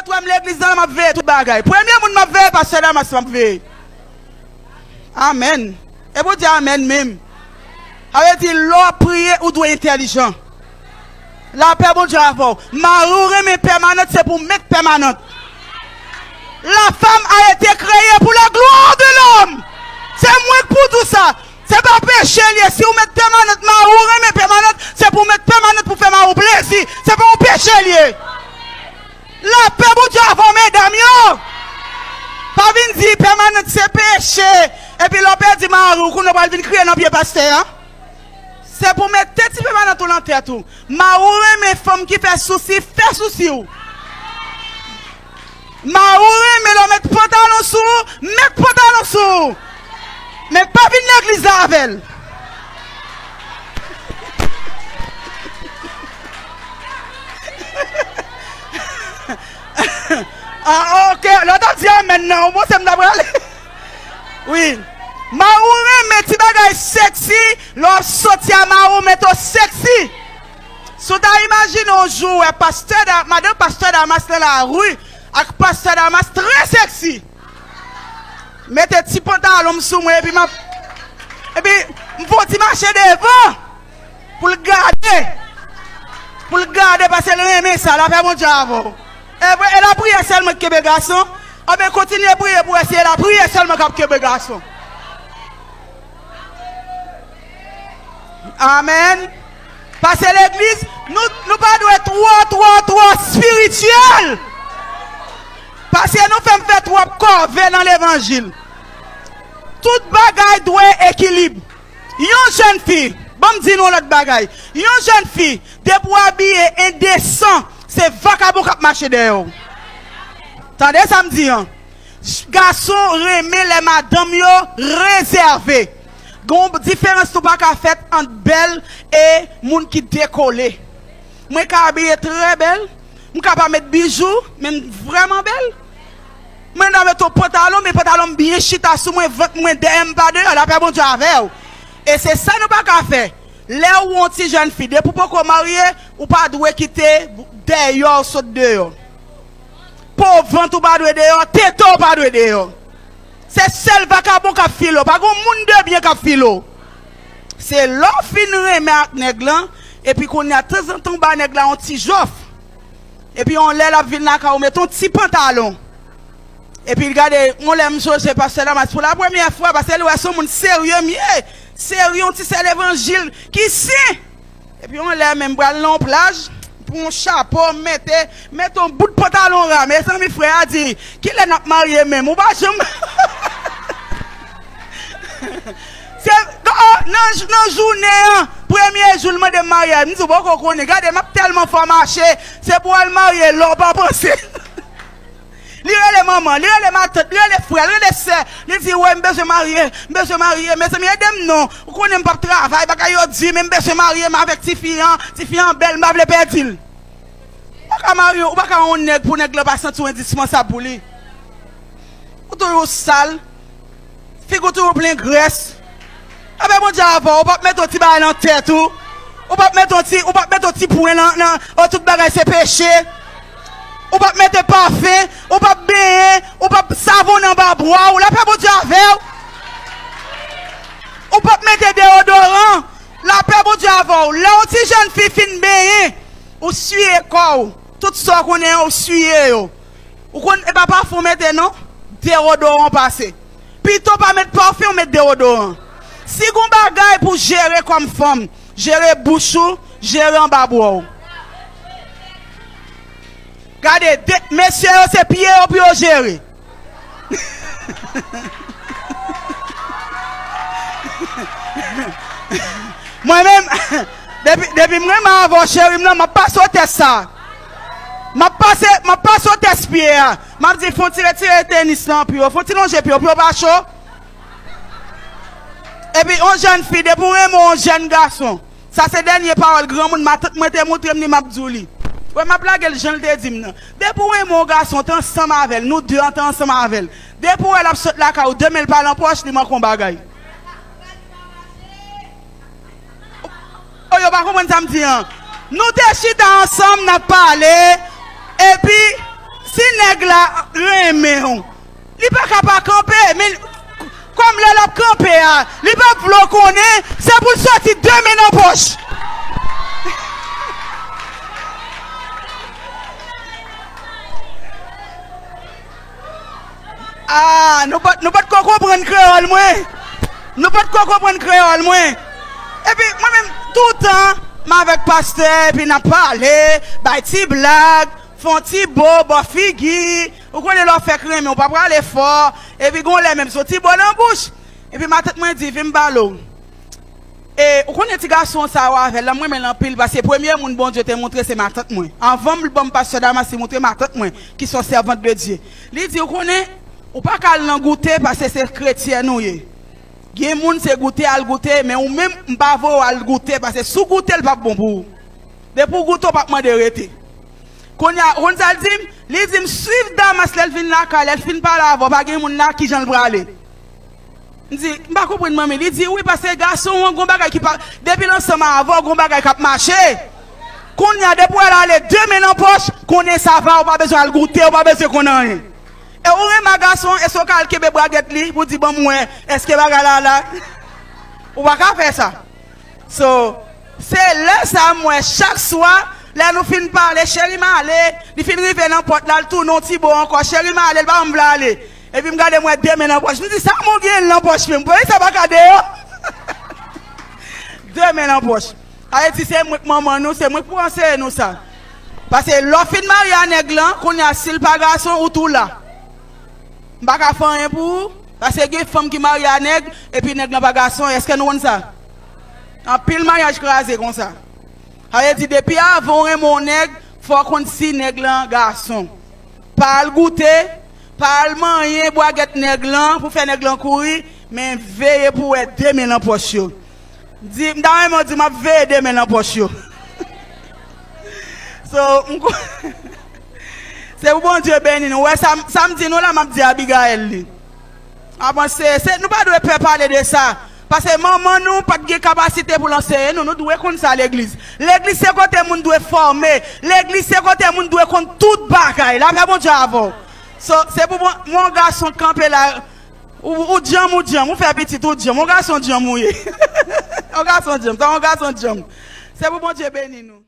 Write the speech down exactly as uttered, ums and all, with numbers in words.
Ou wè m legliz nan, m ap veye tout bagay. Premye moun m ap veye, pastè Damas, m ap veye. Amèn. E pou di amèn menm. Sa vle di, lè w ap priye, ou dwe entèlijan. Lapè Bondye avè w. Mari w renmen pèmanant, se pou w met pèmanant. La femme a été créée pour la gloire de l'homme. Se mwen k pou di w sa. Se pa peche l ye. Si w met pèmanant, mari w renmen pèmanant, se pou w met pèmanant pou fè mari w plezi. Se pa yon peche l ye. Lapè Bondye avè w, medam yo. Pa vin di pèmanant se peche. Epi lè w pèdi mari w, kounye w pral vin kriye nan pye pastè a. Se pou mete ti pèmanant ou nan tèt ou. Mari w renmen fanm ki fè sousi, fè sousi w. Mari w renmen lè w met pantalon sou ou, met pantalon sou ou. Men pa vin legliz la avè l. Ah, ok. Lè w t ap di amèn nan, ou panse m t ap rale? Wi. Mari w renmen ti bagay sexy, lè w ap soti a mari w mete w sexy. Si w ta imajine yon jou w wè pastè Da-, madanm pastè Damas nan lari ak pastè Damas trè sexy. Mete ti pantalon m sou mwen epi m ap, epi m fè yon ti mache devan. Pou l gade. Pou l gade, paske l renmen sa. Lapè Bondye avè w. E vre, e lapriyè sèlman k kenbe gason? Anben, kontinye priye pou wè si e lapriyè sèlman k ap kenbe gason. Amèn. Paske legliz, nou, nou pa dwe twò, twò, twò espirityèl. Paske nou fè m fè twòp kòve nan levanjil. Tout bagay dwe ekilib. Yon jèn fi, ban m di nou yon lòt bagay. Yon jèn fi, depi w abiye endesan, se vakabon k ap mache dèyè w. Tande sa m di an. Gason renmen lè madanm yo rezève. Gen yon diferans tou pa ka fèt ant bèl e moun ki dekole. Mwen ka abiye trè bèl, m ka pa met bijou, men m vrèman bèl. Mwen ta met yon pantalon, men pantalon m byen chita sou mwen, vant mwen, dèyè m pa deyò, lapè Bondye avè w. E se sa nou pa ka fè. Lè ou yon ti jèn fi, depi w poko marye, ou pa dwe kite dèyò w sot deyò. Po vant ou pa dwe deyò, tete w pa dwe deyò. Se sèl vakabon k ap file w, pa gen moun de byen k ap file w. Se lè w fin renmen ak nèg lan, epi kounye a tanzantan w ba nèg la yon ti jòf. Epi yon lè l ap vin lakay ou, met yon ti pantalon. Epi l gade, yon lè m sonje pastè Damas pou la premyè fwa, paske li wè se yon moun serye m ye, serye, yon ti sè levanjil ki sen. Epi yon lè menm pral nan yon plaj, pou yon chapo, mete, mete yon bout pantalon ra. Mezanmi, frè a di, "Kilè n ap marye menm? Ou pa janm." Se, oh, nan, nan jounen an, premye jou l mande m maryaj. M di, "Ou poko konnen. Gade, m ap tèlman fò mache, se pou w al marye lè w pa panse." Li rele manman, li rele matant, li rele frè, li rele sè. Li di, "Wè, m bezwen marye, m bezwen marye. Mezanmi, ede m non. Ou konnen m p ap travay, bagay yo di, men m bezwen marye, m avèk tifi an. Tifi an bèl, m pa vle pèdi l." Ou pa ka marye, ou pa ka yon nèg pou nèg lan pa santi w endispansab pou li. Ou toujou sal. Figi w toujou plen grès. Apre Bondye avè w, ou p ap mete yon ti bagay nan tèt ou. Ou p ap mete yon ti, ou p ap mete yon ti pwen nan, nan, oh, tout bagay se peche. Ou p ap mete pafen, ou p ap benyen, ou p ap savonnen anba bwa w. Lapè Bondye avè w. Ou p ap mete deyodoran. Lapè Bondye avè w. Lè yon ti jèn fi fin benyen, ou siye kò w. Tout sa w konnen an, ou siye yo. Ou konn, e pa pafen w mete non, dewodoran pase. Pito pa met pafen, w met dewodoran. Si gon bagay pou jere kòm fanm, jere bouch ou, jere anba bwa w. Gade, de, mesye yo se pye yo pou yo jere. Mwen menm, depi, depi m renmen avè w, cheri m nan, m ap pase w tès sa. M ap pase, m ap pase w tès pye a. M ap di, "Fon ti retire tenis lan, pye w, fon ti lonje pye w, pye w pa cho." Epi, yon jèn fi, depi w renmen yon jèn gason, sa se dènye pawòl granmoun, matant mwen te montre m li, m ap di w li. Wè, m ap lage l jan l te di m nan. Depi w renmen yon gason, w te ansanm avè l, nou de an te ansanm avè l. Depi w wè l ap sot lakay ou, de men l pa nan pòch li, manke yon bagay. Oh, yo pa konprann sa m di an. Nou te chita ansanm, n ap pale. Epi, si nè, la renmen w. Li pa ka pa kanpe, men kòm lè l ap kanpe a, li p ap vle w konnen, se pou l soti de men nan pòch. Ah, nou pa, nou pa t ko konprann kreyòl mwen. Nou pa t ko konprann kreyòl mwen. Epi, mwen menm, toutan, m avèk pastè, epi n ap pale, bay ti blag, fè yon ti bo, bò figi. Ou konnen lè w fèk renmen, ou pa prale fò. Epi, gon lè menm, se yon ti bo nan bouch. Epi, matant mwen di, vin m pale w. E, ou konnen ti gason sa yo avè l la, m renmen l anpil, paske premye moun Bondye te montre se matant mwen. Anvan m ban m pastè Damas, li montre matant mwen, ki se yon sèvant de Dye. Li di, ou konnen, ou pa ka al nan goute, paske se kretyèn ou ye. Gen moun se goute, al goute, men ou menm, m pa voye w al goute, paske si w goute, l p ap bon pou ou. Depi w goute, w p ap mande rete. Kounye a, ou konn sa l di m? Li di m, swiv Damas lè l vin lakay, lè l fin pale avè w, pa gen moun la, kijan l prale? M di, m pa konprann manmi. Li di, wi, paske gason an gon bagay ki pa, depi l ansanm avè w, gon bagay k ap mache. Kounye a, depi w wè l ale de men nan pòch, konnen sa va, ou pa bezwen al goute, ou pa bezwen konn anyen. E ou renmen gason, èske w ka al kenbe bragèt li pou di, ban m wè, èske bagay la la? Ou pa ka fè sa. So, se lè sa m wè chak swa, lè nou fin pale, cheri m ale, li fin rive nan pòt la, l tounen yon ti bo ankò, cheri m ale, l pa janm vle ale. Epi m gade m wè de men nan pòch. M di, sa moun gen nan pòch menm? Poukisa sa pa ka deyò? De men nan pòch. Sa vle di se mwen k manman nou, se mwen k pou anseye nou sa. Paske lè w fin marye a nèg lan, kounye a, si l pa gason, ou tou la. M pa ka fè anyen pou ou, paske gen fanm ki marye a nèg, epi nèg lan pa gason, èske nou konn sa? Anpil maryaj kraze konsa. Sa vle di, depi avan w renmen yon nèg, fò w konn si nèg lan gason. Pa al goute, pa al manyen bragèt nèg lan pou fè nèg lan kouri, men veye pou w wè de men nan pòch yo. Di, m ta renmen w di, m ap veye de men nan pòch yo. So, m ko-, se pou Bondye beni nou. Ou wè sa, sa m di nou la, m ap di Abigail li. Avanse, se, nou pa dwe pè pale de sa. Paske manman nou pa t gen kapasite pou l anseye nou. Nou dwe konn sa legliz. Legliz se kote moun dwe fòme. Legliz se kote moun dwe konn tout bagay. Lapè Bondye avè w. So, se pou bon, yon gason kanpe la. Ou, ou djanm, ou djanm. Ou fè pitit, ou djanm. Yon gason djanm ou ye. Yon gason djanm. Sa yon gason djanm. Se pou Bondye beni nou.